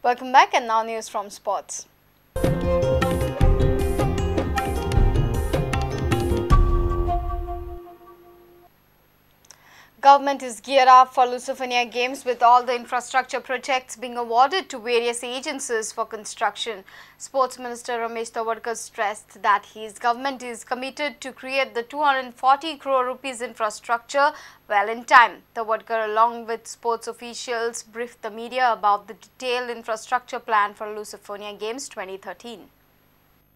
Welcome back, and now news from sports. Government is geared up for Lusofonia Games with all the infrastructure projects being awarded to various agencies for construction. Sports Minister Ramesh Tawadkar stressed that his government is committed to create the 240 crore rupees infrastructure well in time. Tawadkar, along with sports officials, briefed the media about the detailed infrastructure plan for Lusofonia Games 2013.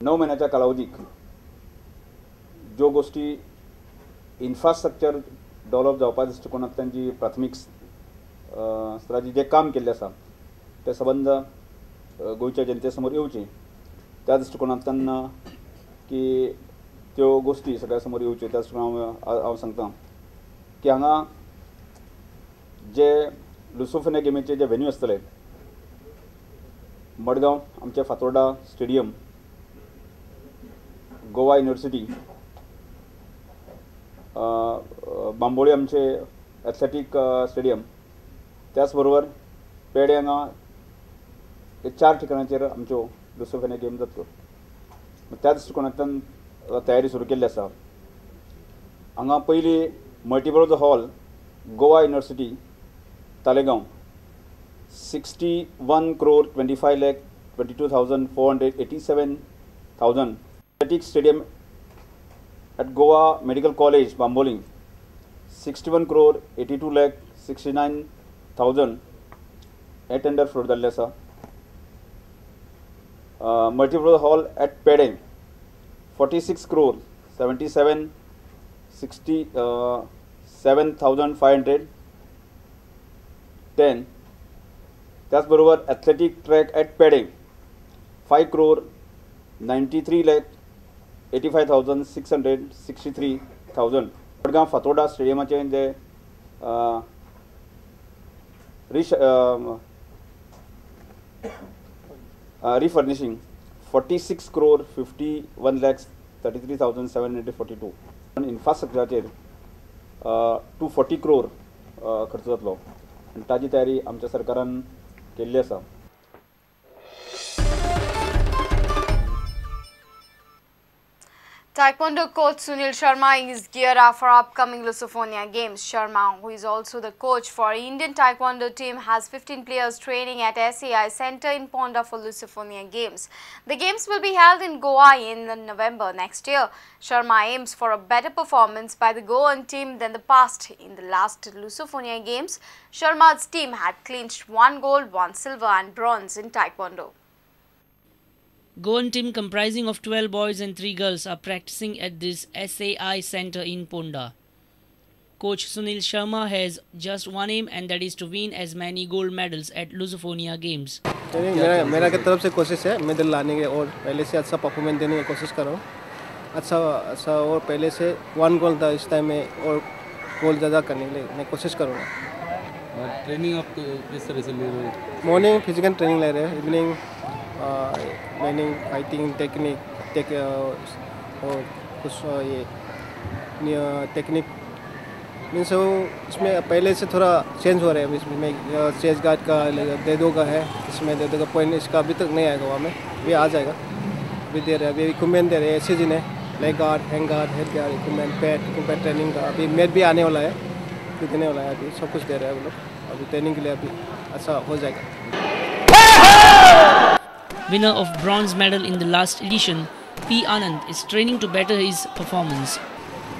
9 महिन्याच्या कालावधीक ज्यो गोष्टी infrastructure develop जावपा दृश्टिकोनांतल्यान जी प्राथमीक स्तराचेर जें काम केल्लें आसा तें सबंद गोंयच्या जनते समोर येवचें त्या दृश्टिकोनांतल्यान की त्यो गोष्टी सगळ्या समोर येवच्यो त्या दृश्टिकोनान हांव सांगता की हांगा जे लुसोफोनिया गेमीचे जे व्हेन्यू आसतले मडगांव आमचे फातोर्डा स्टेडियम, गोवा युनिवर्सिटी, बांबोळी आमचे एथलेटीक स्टेडियम, त्याचबरोबर पेडे हांगा 4 ठिकाणाचेर आमच्यो लुसोफोनिया गेम जातल्यो. त्या दृश्टिकोनांतल्यान तयारी सुरू केल्ली आसा. हांगा पयली multipurpose hall Goa university Taleigao 61 crore 25 lakh 22,487,000. Athletic stadium at Goa Medical College, Bambolim, 61 crore 82 lakh 69,000 हे टेंडर फ्लोट जाल्लें आसा. Multipurpose hall at Pedem 46 crore 77 67,510. त्याचबरोबर athletic track at Pedem 5 crore 93 lakh 85,663,000. Madgaon Fatorda स्टेडियमाचें J refurnishing 46 crore 51 lakhs 33,742. इन्फ्रास्ट्रक्चराचेर 240 crore खर्च जातलो आनी ताजी तयारी आमच्या सरकारान केल्ली आसा. Taekwondo coach Sunil Sharma is geared up for upcoming Lusofonia Games. Sharma, who is also the coach for Indian Taekwondo team, has 15 players training at SAI Center in Ponda for Lusofonia Games. The games will be held in Goa in November next year. Sharma aims for a better performance by the Goan team than the past. In the last Lusofonia Games, Sharma's team had clinched 1 gold, 1 silver and bronze in Taekwondo. Goan team comprising of 12 boys and 3 girls are practicing at this SAI Center in Ponda. Coach Sunil Sharma has just one aim, and that is to win as many gold medals at Lusofonia Games. मेरा की तरफ से कोशिश है medal लाने K और पहले से अच्छा performance देने की कोशिश कर रहा हूँ. अच्छा अच्छा और पहले से 1 गोल था इस टाइम में और गोल ज़्यादा करने के लिए मैं कोशिश करूँगा. ट्रेनिंग आप किस तरह से ले रहे हो? मॉर्निंग फिजिकल ट्रेनिंग ले रहे हैं, इवनिंग मैनिंग फाइटिंग टेक्निक और कुछ ये टेक्निक मीन्स वो इसमें पहले से थोड़ा चेंज हो रहा है. इसमें चेस गार्ड का दे का है, इसमें दे का पॉइंट इसका अभी तक नहीं आएगा, वहाँ में अभी आ जाएगा. अभी दे रहे हैं, अभी इक्विपमेंट दे रहे हैं, सीजन है, leg guard, hand guard, head guard, equipment, pad, equipment training का अभी मैट भी आने वाला है, अभी देने वाला है, अभी सब कुछ दे रहे हैं वो लोग. अभी ट्रेनिंग के लिए अभी अच्छा हो जाएगा. Winner of bronze medal in the last edition, P. Anand is training to better his performance.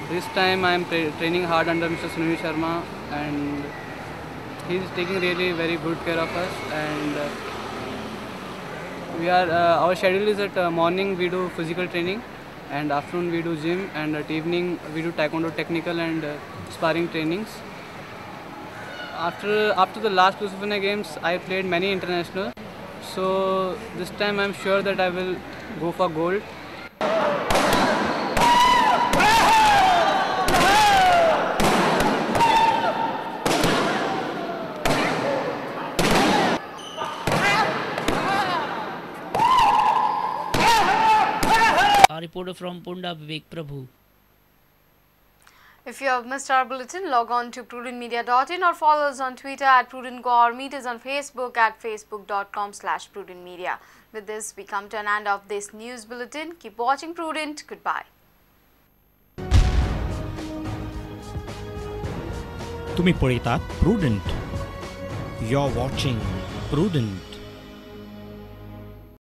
This time I am training hard under Mr. Sunil Sharma, and he is taking really very good care of us. And we are our schedule is at morning we do physical training, and afternoon we do gym, and at evening we do taekwondo technical and sparring trainings. After the last Lusofonia Games, I played many international. So this time I am sure that I will go for gold. Our reporter from Ponda, Vivek Prabhu. If you have missed our bulletin, log on to prudentmedia.in or follow us on Twitter at prudentgoa or meet us on Facebook at facebook.com/prudentmedia. With this, we come to an end of this news bulletin. Keep watching Prudent. Goodbye. तुम्ही पळयतात Prudent. You are watching Prudent.